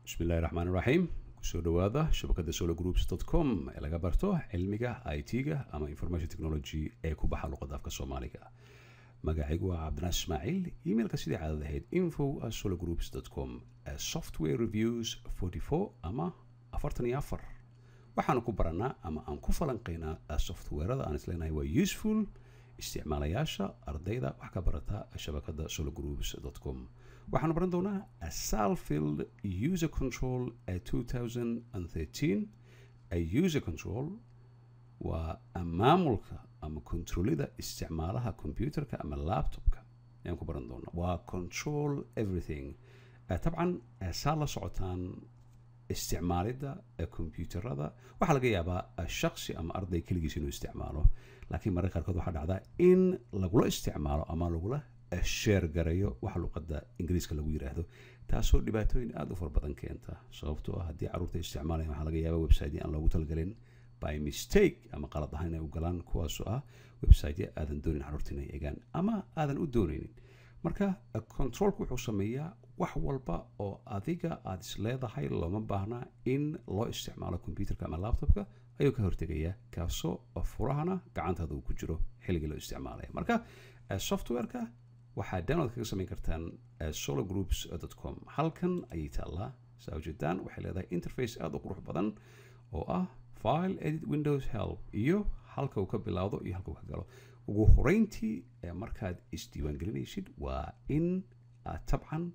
Bismillahi raxmaan raxiim. Kusoo dhawaada shabakada sologroups.com ee laga barto cilmiga IT-ga ama information technology ee ku baxa luqadda afka Soomaaliga. Magacaygu waa Cabdinaas Ismaaciil. Emailka sidii caadada ahayd, info@sologroups.com. Software reviews 44 ama 44. Waxaanu ku baranaa ama aan ku falanqeynaa softwarada aan isleenahay waa useful isticmaalayaasha, ardayda wax ka barata shabakada sologroups.com. Waxaanu baran doonaa Salfield User Control 2013. User control waa maamulka ama controlida isticmaalaha computerka ama laptopka ayaan ku baran doonaa. Waa control everything. Tabcan saa la socotaan, isticmaalidda computerada waxaa laga yaabaa shaksi ama arday keligiis inuu isticmaalo, laakiin mararka qaarkood waxaa dhacda in lagula isticmaalo ama lagula share garayo, waxa luqadda Ingiriiska lagu yiraahdo, taasoo dhibaatooyin aada u fara badan keenta. Sababtoo ah haddii carruurta isticmaalayan, waxaa laga yaabaa website aan loogu talagalin by mistake ama qalad ahaan inay u galaan, kuwaasoo ah website aadan doonin carruurta inay egaan ama aadan u doonaynin. Marka controlku wuxuu sameeyaa wax walba oo adiga aada is leedahay looma baahna in loo isticmaalo computerka ama laptopka ayuu ka hortegayaa, kaasoo furahana gacantaada uu ku jiro xilligii loo isticmaalaya. Marka softwareka waxaad download kaga samayn kartaan sologroups.com. Halkan ayay taallaa, saa ujeedaan. Waxay leedahay interface aada u qurux badan oo ah file, edit, Windows help iyo halka uu ka bilowdo iyo halka uu ka galo. Ugu horeyntii, markaad isdiiwaangelinaysid, waa in aad tabcan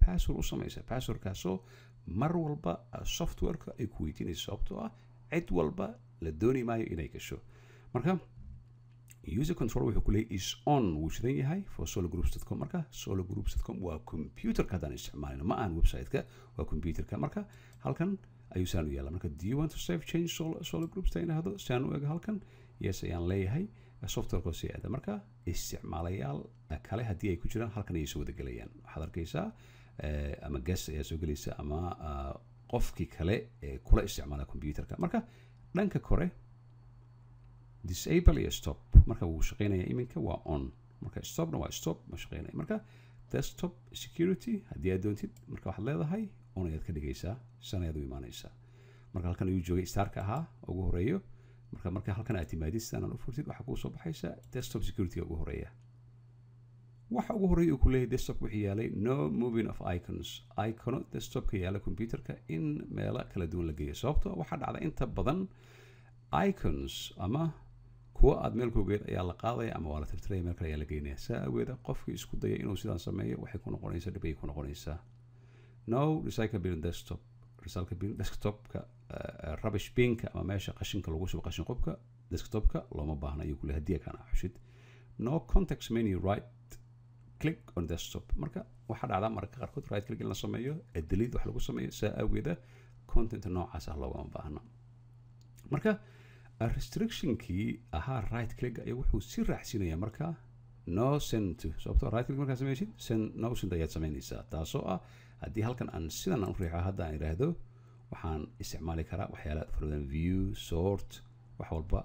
password u samaysa, passwordkaasoo mar walba softwareka ay ku weydiinayso, sababtoo ah cid walba la dooni maayo inay gasho. Marka user control wuxuu ku leeyahy is on, wuu shidan yahay for sologroups.com. Marka sologroups.com waa computerka haddaan isticmaalino, ma ahan website-ka, waa computerka. Marka halkan ayuu saan u yaalla. Marka "Do you want to save change solo groups" ta idhaahdo, saan u ego halkan, yes ayaan leeyahay. Softwareka sii aada. Marka isticmaalayaal kale haddii ay ku jiraan, halkan ayay soo wada gelayaan. Waxaad arkaysaa ama guest ayaa soo gelaysa ama qofkii kale ee kula isticmaala computerka. Marka dhanka kore disable iyo stop. Marka wuu shaqeynaya iminka, waa on. Marka stopna waa stop, ma shaqeynaya. Marka desktop security haddii aad doontid, marka waxaad leedahay on ayaad ka dhigaysaa, san ayaad u imaanaysaa. Marka halkan ayuu joogay, starka ahaa ugu horeeyo. Marka halkan aad timaadid, sidaan u furtid, waxaa kuu soo baxaysa desktop security ugu horeeya. Waxa ugu horeeya uu ku leeyahay desktop wixii yaalay: no moving of icons, icono desktopka yaala computerka in meelo kala duwan la geeyo, sababtoo waxaa dhacda inta badan icons ama kuwa aad meel ku ogeed ayaa la qaadaya ama waa la tirtiraya, meel kale ayaa la geynaya. Saa awgeeda qofkii isku daya inuu sidaan sameeyo, waxay ku noqonaysaa dhib ayay ku noqonaysaa. No recycle bin desktop, recycle bin desktopka, rubbish binka ama meesha qashinka lagu shubo, qashin qubka desktopka looma baahna ayuu kule haddii kaan xushid. No context menu right click on desktop. Marka waxaa dhacdaa mararka qaarkood right click in la sameeyo, delete wax lagu sameeyo. Saa awgeeda content noocaas ah loogama baahna. Marka restrictionkii ahaa right click ayaa wuxuu si raacsiinayaa marka no send to, sababtoo right click markaa sameysid, send, no send ayaad samaynaysaa, taasoo ah haddii halkan aan sidan aan u riixo, hadda aan idhaahdo, waxaan isticmaali karaa waxyaala aad fara badan, view, sort, wax walba.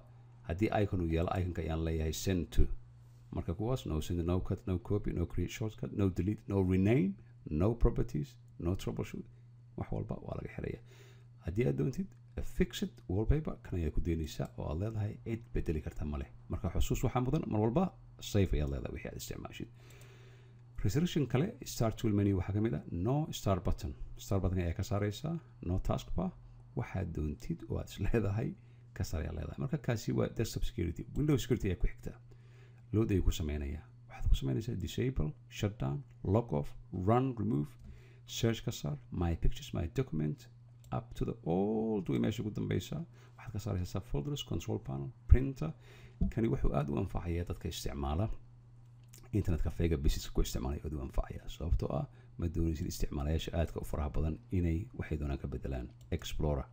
Haddii icon uu yaalo, iconka ayaan leeyahay send to. Marka kuwaas: no send, no cut, no copy, no create shortcut, no delete, no rename, no properties, no troubleshoot. Wax walba waa laga xiraya. Haddii aad doontid fixed wallpaper, kan ayaad ku daynaysaa oo aad leedahay cid bedeli karta ma leh. Marka xusuus waxaa mudan, mar walba save ayaad leedahay wixii aad isticmaashid. Restriction kale start tool menu waxaa ka mid ah no start button, start button ayaa ka saaraysaa. No taskbar, waxaad doontid oo aad is leedahay ka saar ayaa leedahay. Marka kaasi waa desktop security. Windows security ayaa ku xigta. Load ayuu ku sameynayaa. Waxaad ku sameynaysaa disable, shutdown, log off, run, remove, search ka saar, my pictures, my document, up to the all the way meesha ugu dambeysa. Waxaad ka saaraysaa subfolders, control panel, printer. Kani wuxuu aada u anfacayaa dadka isticmaala internet cafega businesska ku isticmaalaya, aad u anfacaya, sababtoo ah ma doonaysid isticmaalayaasha aadka u faraha badan inay waxay doonaan ka bedelaan. Explorer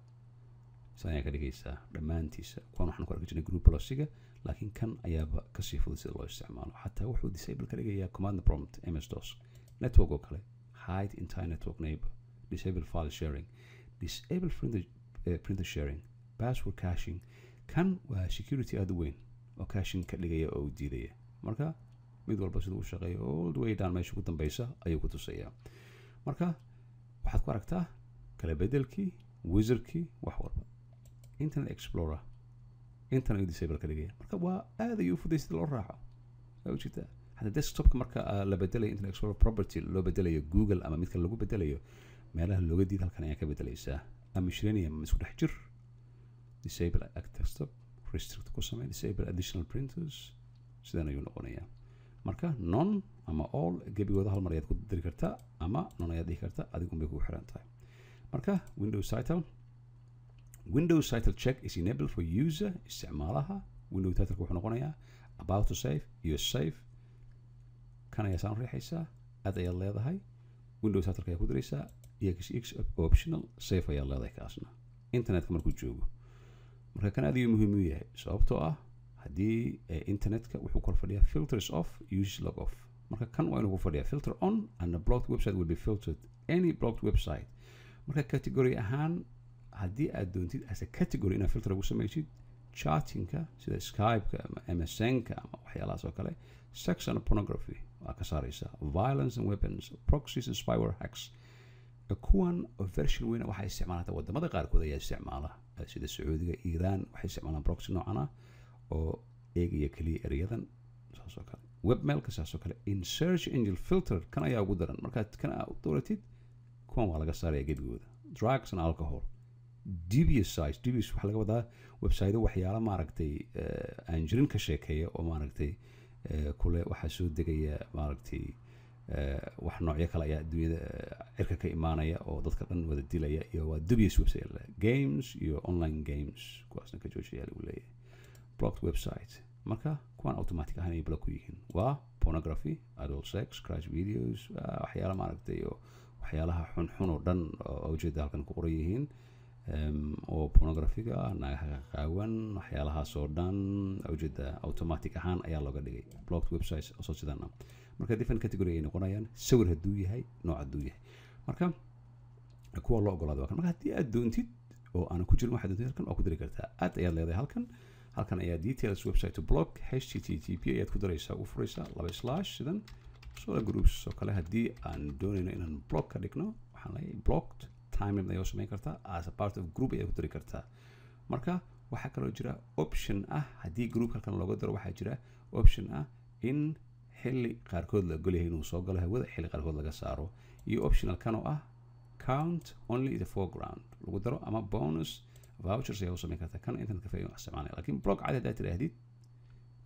san ayaa ka dhigaysaa dhammaantiisa. Kuwan waxaan ku arki jirnay group policyga, laakiin kan ayaaba kasii fudud sida loo isticmaalo. Xataa wuxuu disable ka dhigayaa command prompt, MS DOS, network oo kale, hide entire network neighbor, disable file sharing, disable printer sharing, password caching. Kan waa security aada u weyn oo caching ka dhigaya oo u diidaya. Marka mid walba siduu u shaqeeyo all the way down meesha ugu dambeysa ayuu ku tusayaa. Marka waxaad ku aragtaa Kala bedelkii wizardkii, wax walba. Internet Explorer intan ayuu disable ka dhigaya. Marka waa aad ayuu u fuday sida loo raaco, waa ujeedaa. Hadda desktopka marka la bedelayo Internet Explorer property loo bedelayo Google ama midka lagu bedelayo, meelaha looga diid halkan ayaa ka bedelaysaa. Ama Shirenium ama isku dhex jir. Disable act desktop, restrict ku samey, disable additional printers. Sidan ayuu noqonayaa. Marka none ama all gebigooda hal mar ayaad ku diri kartaa ama none ayaad dhihi kartaa, adigun bay kugu xiran tahay. Marka Windows title, Windows title check is enabled for user, isticmaalaha. Windows title wuxuu noqonayaa about to save iyo save. Kan ayaa saan riixaysaa, aad ayaad leedahay, Windows title ayaa ku diraysaa, exx optional, save ayaa leedahay. Kaasna internetka markuu joogo. Marka kan aad ayuu muhiim u yahay, sababtoo ah haddii internetka wuxuu kor fadhiyaa filters off, use log off. Marka kan waa inuu ku fadhiyaa filter on and the blocked website will be filtered, any blocked website. Marka category ahaan haddii aad doontid as a category inaad filter ugu samaysid chattingka sida Skype-ka ama MSN-ka ama waxyaalahaas oo kale, sex and pornography waa ka saaraysaa, violence and weapons, proxies and spyware hacks. Kuwan version weyn waxay isticmaalaan, hata wadamada qaarkood ayaa isticmaala, sida Sacuudiga, Iran, waxay isticmaalaan proxy noocan ah oo eegaya keliya ereyadan saas oo kale. Webmailka saas oo kale. In search engine filter, kan ayaa ugu daran. Markaad kan aad u dooratid, kuwan waa laga saaraya gebigooda. Drugs and alcohol, dubious sites. Dubious waxaa laga wadaa website waxyaalo maaragtay aan jirin ka sheekeeya oo maaragtay kule waxaa soo degaya maaragtay wax noocyo kale ayaa adduunyada cirka ka imaanaya oo dadka dhan wada dilaya, iyo waa dubious website. Games iyo online games, kuwaasna ka joojaya lagu leeyahay. Blocked website, marka kuwan automatic ahaan ay block ku yihiin waa pornography, adult sex, crash videos, waxyaala maaragtay oo waxyaalaha xunxun oo dhan oo ujeeda halkan ku qoran yihiin, oo pornographiga, naagaha qaawan, waxyaalahaas oo dhan ujeeda automatic ahaan ayaa looga dhigay blocked websites oo sidan ah. Marka different category ay noqonayaan, sawir hadduu yahay, nooc hadduu yahay. Marka kuwa loo ogolaado waa kan. Marka haddii aad doontid oo aan ku jirin waxaad doontid, halkan waa ku diri kartaa. Aad ayaad leedahay halkan. Halkan ayaa details website to block, http ayaad ku daraysaa, u furaysaa laba slash sidan. Solar groups oo kale haddii aan doonayno inaan block ka dhigno, waxaan leeyahay blocked. Time limit ayaa samayn kartaa, as a part of group ayaad ku dari kartaa. Marka waxaa kaloo jira option ah, haddii group halkan looga daro, waxaa jira option ah in xilli qaarkood la ogol yahay inuu soo galo hawada, xilli qaarkood laga saaro, iyo optional kan oo ah count only the foreground lagu daro, ama bonus vouchers ayaa u samayn kartaa. Kan internet cafe ayuu isticmaalaya, laakiin block cadi haddaad tidhaahdid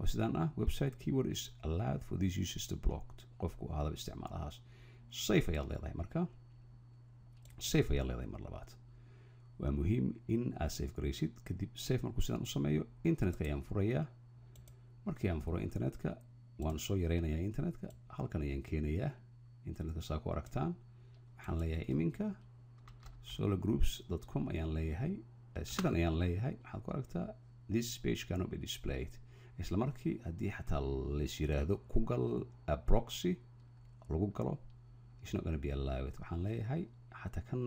oo sidaan ah, website keyword is allowed for these users to blocked, qofku ahaadaba isticmaalahaas. Save ayaad leedahay. Marka save ayaad leedahay mar labaad. Waa muhiim in aad save garaysid. Kadib save markuu sidaan u sameeyo, internetka ayaan furayaa. Markii aan furo internetka, waan soo yaraynayaa internetka, halkan ayaan keenayaa internetka saa ku aragtaan. Waxaan leeyahay iminka solargroups.com ayaan leeyahay, sidan ayaan leeyahay. Waxaad ku aragtaa "This page cannot be displayed". Isla markii haddii xataa lais yiraahdo ku gal proxy lagu galo, it's not gonna be allowed. Waxaan leeyahay xataa kan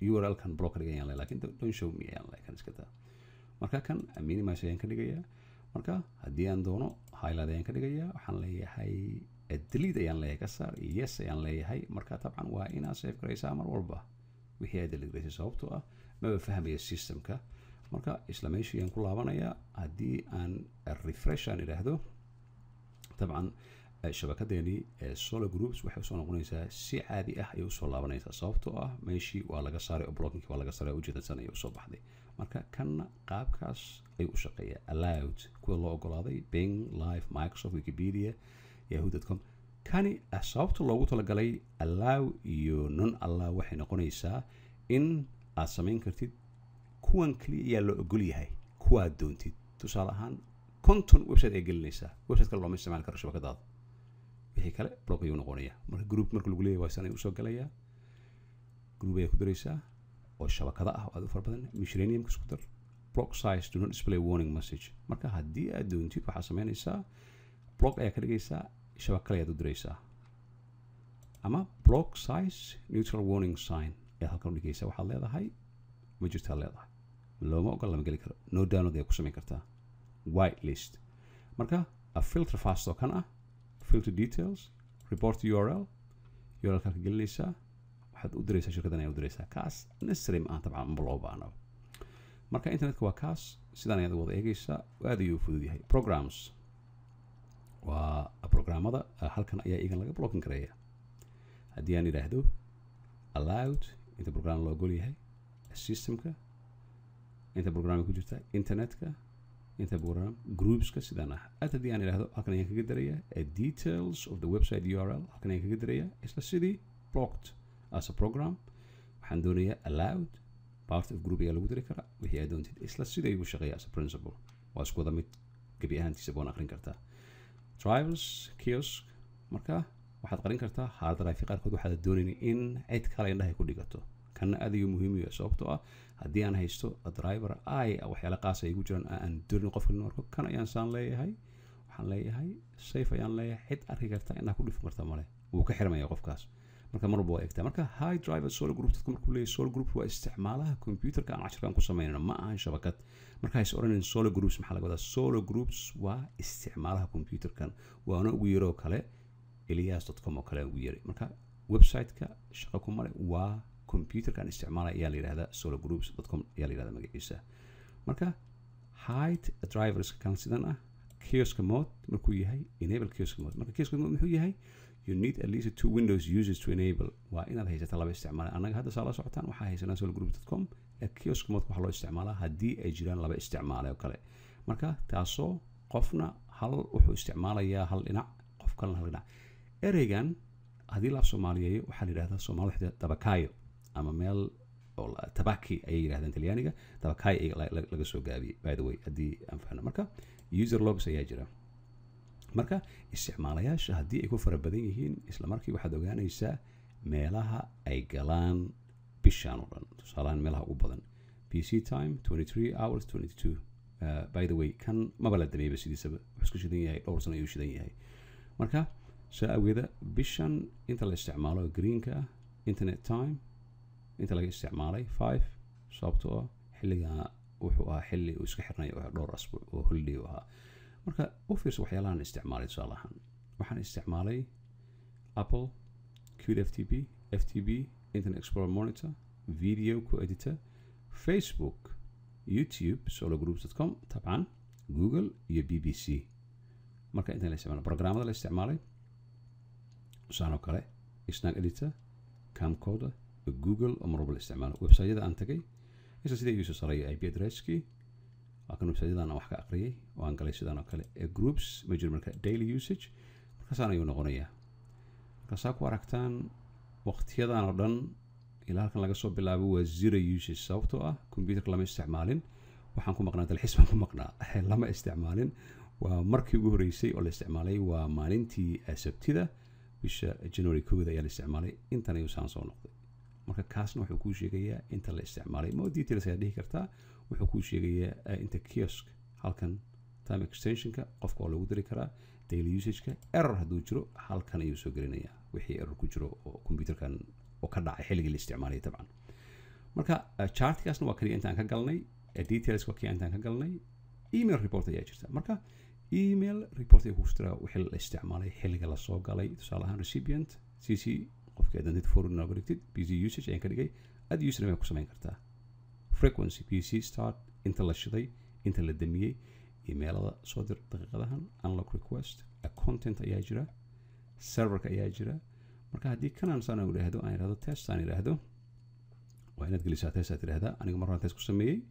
URL kan block ka dhigayaan leeyahay, lakin don't show me ayaan leeyahay, kan iska daa. Marka kan minimize ayaan ka dhigayaa. Marka haddii aan doono highlight ayaan ka dhigayaa. Waxaan leeyahay delete ayaan leeyahay, ka saar, yes ayaan leeyahay. Marka tabcan waa inaad save garaysaa mar walba wixii aad delete garaysay, sababtoo ah maba fahmaya systemka. Marka isla meeshii ayaan ku laabanayaa. Haddii aan refresh aan idhaahdo, dabcan shabakadeeni Solar Groups waxay usoo noqonaysaa si caadi ah ayay usoo laabanaysaa, sababtoo ah meeshii waa laga saaray oo blockingkii waa laga saaray. Ujeedadsan ayay usoo baxday. Marka kanna qaabkaas ayuu u shaqeeyaa. Allowed, kuwa loo ogolaaday: Bing, Live, Microsoft, Wikipedia, yahoo.com. Kani sababta loogu talagalay allow iyo non allow waxay noqonaysaa in aad samayn kartid kuwan keliya ayaa loo ogol yahay, kuwaad doontid. Tusaale ahaan 50 website ay gelinaysaa, website kale looma isticmaali karo shabakadaada, wixii kale block ayuu noqonaya. Marka group marka lagu leeyahay waa san ayuu usoo galayaa. Group ayaa ku daraysaa oo shabakada ah oo aad u fara badan. Miscellaneous isku dar. Block size, do not display warning message. Marka haddii aad doontid, waxaad samaynaysaa block ayaa ka dhigaysaa, shabak kale ayaad u diraysaa, ama block size neutral warning sign ayaad halkan u dhigaysaa. Waxaad leedahay ma jirtaa, leedahay looma ogola, lama geli karo. No download ayaa ku samayn kartaa, white list. Marka a filter fast oo kan ah, filter details, report URL, URL ka gelinaysaa. Waxaad Waxaad u diraysaa shirkaddan ayaa u diraysaa. Kaas necessary ma aha tabcan, maba loo baahno. Marka internetka waa kaas, sidaan ayaad wada eegaysaa, aad ayuu u fudud yahay. Programs waa programmada, halkan ayaa iyagan laga blocking karaya. Haddii aan idhaahdo allowed, inta program loo ogol yahay systemka, inta program ku jirta internetka, inta program groupska sidaan ah aad. Haddii aan idhaahdo, halkan ayaan kaga daraya details of the website URL, halkan ayaan kaga daraya. Isla sidii blocked as a program, waxaan doonayaa allowed, part of group ayaa lagu dari karaa, wixii aad doontid. Isla sidii ayuu shaqeeya as a principle, waa isku wada mid gebi ahaantiisa, waan aqrin kartaa. Drivers, kiosk, marka waxaad qarin kartaa hard drive qaarkood waxaad doonayn in cid kale indhahay ku dhigato. Kanna aad ayuu muhiim u yahay, sababtoo ah haddii aan haysto driver i waxyaala qaas ay igu jiraan aan doonin qofka inuu arko, kan ayaan saan leeyahay, waxaan leeyahay safe ayaan leeyahay. Cid arki karta, indhaha ku dhifan karta male, wuu ka xirmaya qofkaas. Marka mar walba waa eegtaa. Marka hide driver solo group, dadku markuu leeyahay solo group waa isticmaalaha computerka aan cashirkan ku samaynayno, ma ahan shabakad. Marka hays odhanin solo groups maxaa laga wadaa. Solo groups waa isticmaalaha computerkan, waana ugu yaroo kale elias.com oo kale ugu yeray. Marka website-ka shaqo ku male, waa computerka aan isticmaalay ayaa la yidhahdaa sologroups.com ayaa la yidhahdaa magaciisa. Marka hide driverska kan sidan ah. Kiosk mode markuu yahay, enable kiosk mode. Marka kiosk mode muxuu yahay? You need at least two Windows users to enable, waa inaad haysataa laba isticmaal. Annaga hadda saa la socotaan waxaa haysanaa sologroup.com. Kiosk mode waxaa loo isticmaalaa haddii ay jiraan laba isticmaale oo kale. Marka taasoo qofna hal wuxuu isticmaalayaa hal dhinac, qof kalena hal dhinac. Ereygan haddii laaf soomaaliyeeyo waxaa la yidhahdaa, Soomaalida waxay tabakayo ama meel oo tabaki ayay yidhahdaan Talyaaniga, tabakayo laga soo gaabiyey, by the way, haddii aan fahno. Marka user logs ayaa jira. Marka isticmaalayaasha haddii ay ku fara badan yihiin, isla markii waxaad ogaanaysaa meelaha ay galaan bishaan oo dhan. Tusaalahaan meelaha ugu badan, PC time 23 hours 22. By the way, kan maba la dameyba sidiisaba, wuxuu isku shidan yahay dhowr sano ayuu shidan yahay. Marka saa awgeeda bishan inta la isticmaalo greenka ah, internet time inta laga isticmaalay 5, sababtoo ah xilliga wuxuu ahaa xilli uu iska xirnay oo dhowr asbuuc oo holiday u ahaa. Marka u fiirso waxyaalahan isticmaalay. Tusaale ahaan waxaan isticmaalay Apple QFTP, FTP, Internet Explorer Monitor, Video Co-Editor, Facebook, YouTube, sologroups.com tabcan, Google iyo BBC. Marka inta la isticmaalo, programmada la isticmaalay saan oo kale, Snag Editor, Camcorder, Google oo mar walba la isticmaalo, website-yada aan tagay isla sidii ayuu soo saaraya IP addresskii, waa kan website-yadan aan wax ka aqriyay oo aan galay sidaan oo kale. Groups ma jiro. Marka daily usage markaasaan ayuu noqonayaa. Marka saa ku aragtaan, waqtiyadan oo dhan ilaa halkan laga soo bilaabo waa zero usage, sababtoo ah computerka lama isticmaalin. Waxaan ku maqnaa dalxiis baan ku maqnaa, lama isticmaalin. Waa markii ugu horeysay oo la isticmaalay waa maalintii Sabtida, bisha January 1da ayaa la isticmaalay. Intan ayuu saan soo noqday. Marka kaasna wuxuu kuu sheegayaa inta la isticmaalay. More details ayaad dhihi kartaa. Wuxuu kuu sheegayaa inta kiosk halkan time extensionka qofka waa lagu dari karaa, daily usageka, error hadduu jiro halkan ayuu soo gelinayaa, wixii error ku jiro oo computerkan oo ka dhacay xilligii la isticmaalay dabcan. Marka chartkaasna waa kaliya intaan ka galnay, details waa kii intaan ka galnay. Email report ayaa jirta. Marka email report ayaa kugu jiraa, wixii la isticmaalay, xilliga la soo galay, tusaale ahaan recipient CC, qofkii aad doontid forward nooga dhigtid. PC usage ayaan ka dhigay, aad username ku samayn kartaa, frequency, PC start, inta la shiday, inta la damiyey, emailada soo dir daqiiqadahan, unlock request, a content ayaa jira, serverka ayaa jira. Marka haddii kanaan saan idhaahdo, aan idhahdo test, aan idhaahdo waa inaad gelisaa test aad tidhaahdaa. Aniga mar horaan test ku sameeyey.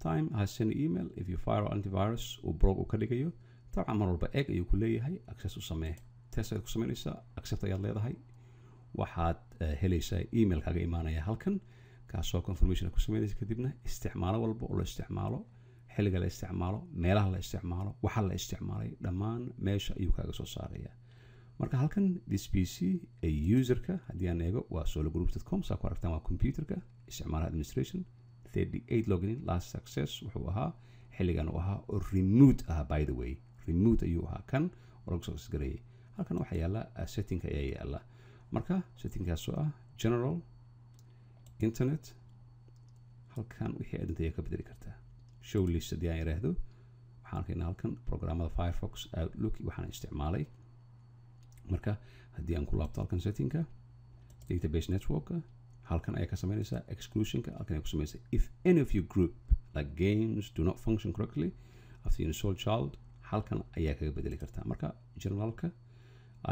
Time has send email if you fire antivirus uu blog uu ka dhigayo dabcan mar walba eeg ayuu ku leeyahay, access u samee. Test ayaad ku samaynaysaa, accept ayaad leedahay, waxaad helaysaa email kaaga imaanaya halkan, kaasoo confirmation aad ku samaynaysa. Kadibna isticmaalo walba oo la isticmaalo, xilliga la isticmaalo, meelaha la isticmaalo, waxa la isticmaalay, dhammaan meesha ayuu kaaga soo saaraya. Marka halkan this PC ee userka haddii aan eego waa sologroup.com. Saa ku aragtaan waa computerka isticmaalaha administration, 38 login, last success wuxuu ahaa xilligan uu ahaa oo remote ah. By the way, remote ayuu ahaa kan oo lagu soo gareeyay. Halkan waxaa yaala settingka ayaa yaala. Marka settingkaasoo ah general, internet, halkan wixii aad ayaa ka bedeli kartaa. Show list haddii aan idhaahdo, waxaan arkaynaa halkan programmada Firefox, Outlook waxaan isticmaalay. Marka haddii aan ku laabto halkan settingka, database, networka, Halkan ayaa ka samaynaysaa exclusionka, halkan ayaa ku samaynaysaa. If any of your group like games do not function correctly after you install child, halkan ayaa kaga bedeli kartaa. Marka generalka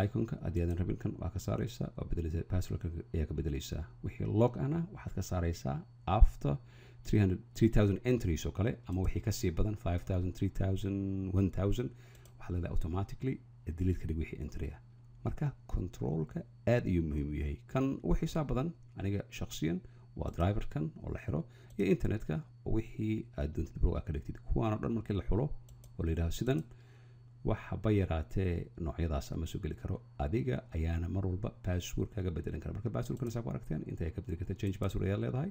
iconka haddii aadan rabin, kan waa ka saaraysaa, waa bedelaysaa, passwordka ayaa ka bedelaysaa. Wixii log ahna waxaad ka saaraysaa after 300 3000 entries oo kale ama wixii kasii badan, 5000, 3000, 1000, waxaad leedahay automatically delete ka dhig wixii entry ah. Marka controlka aad ayuu muhiim u yahay. Kan ugu xiisaa badan aniga shakhsiyan waa driverkan oo la xiro iyo internetka oo wixii aad doontid block aad ka dhigtid. Kuwaan oo dhan markii la xulo oo la yidhaahdo sidan, wax haba yaraatee noocyadaas ama soo geli karo. Adiga ayaana mar walba password kaga bedelan kara. Marka passwordkana saa ku aragteen, inta ay ka bedeli karta, change password ayaad leedahay,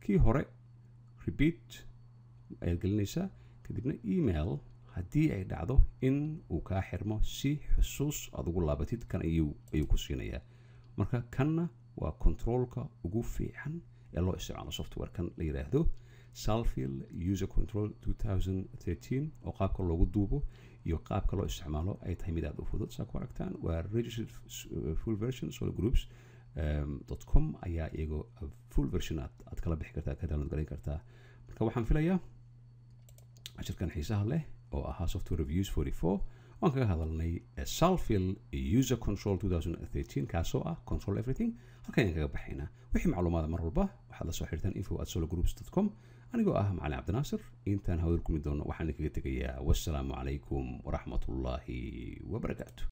kii hore repeat ayaad gelinaysaa, kadibna email haddii ay dhacdo in uu kaa xirmo si xusuus aad ugu laabatid, kan ayuu ku siinayaa. Marka kanna waa controlka ugu fiican ee loo isticmaalo software kan la yidhaahdo Salfield User Control 2013, oo qaabka loogu duubo iyo qaabka loo isticmaalo ay tahay mid aad u fudud. Saa ku aragtaan, waa registered full version. Sologroups .com ayaa iyagoo full version aad kala bixi kartaa, ka download garan kartaa. Marka waxaan filayaa cashirkan xiisaha leh oo ahaa Software Reviews 44 waan kaga hadalnay Salfield User Control 2013, kaasoo ah control everything, halkan ayaan kaga baxaynaa. Wixii macluumaada mar walba waxaad la soo xiriirtaan info@sologroups.com. Anigoo ah Macalin Cabdinaasir, intaan hawdal kumi doono waxaan idinkaga tegayaa wassalaamu calaykum waraxmatullaahi wabarakaatu.